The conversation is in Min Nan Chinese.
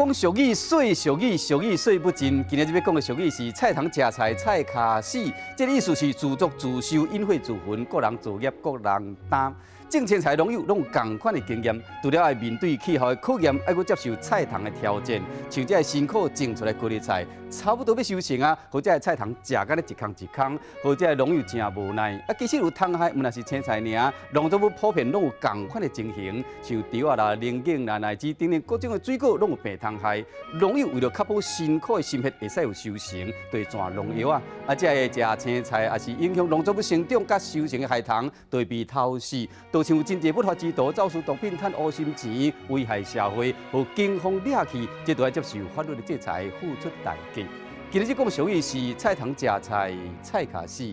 講俗語，說俗語，俗語說不盡。今日欲講的俗語是菜蟲食菜，菜跤死。這個意思是自作自受，引火自焚，各人造業，各人擔。種青菜農友攏有仝款的經驗，除了愛面對氣候的考驗，猶閣接受菜蟲的挑戰。像這个辛苦種出來高麗菜，差不多欲收成啊，予這个菜蟲食甲咧一空一空，予這个農友誠無奈。啊，其實有蟲害，毋但是青菜爾，農作物普遍攏有仝款的情形，像桃仔啦、龍眼啦、乃至等等各種的水果攏有病蟲害。農友為了確保辛苦的心血會使有收成，就會摶農藥啊。啊，這个食青菜也是影響農作物成長佮收成的害蟲，就會被偷死。就像有真濟不法之徒走私毒品、趁烏心錢，危害社會，予警方掠去，這都愛接受法律的制裁，付出代價。今日這講俗語是菜蟲食菜，菜跤死。